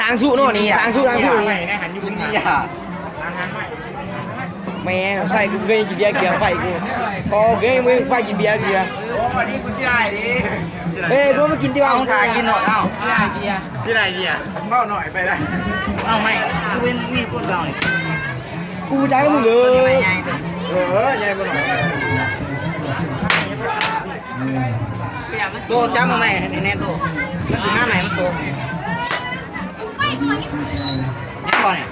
ສ້າງສຸເນາະນີ້ ສ້າງສຸ ສ້າງສຸນີ້ ກິນເບຍ. ແມ່ນ ໄຟກູເຄີຍກິນເບຍເທື່ອ ໄຟກູ ພໍເຄີຍ ໄຟກິນເບຍເທື່ອ. ໂອ້ ອັນນີ້ກູຊິໄດ້ເດ້. ເອີ ກູມາກິນຕິວ່າ ເອົາ ຖ້າກິນໂລດ ເອົາ ຊິໄດ້ເບຍ ຊິໄດ້ເບຍ. ເວົ້າໜ້ອຍໄປລະ ເອົາ ໄມ້ ກູເປັນ ມີຄົນເວົ້ານີ້ ກູຈັກນຳມຶງເດີ. ເອີ ໃຫຍ່ບໍ່ໜ້ອຍ ໂຕຈັບມາໃໝ່ແນ່ໂຕ ມັນຊິຫາໃໝ່ ມັນໂຕ ເຫັນບໍ່ນີ້?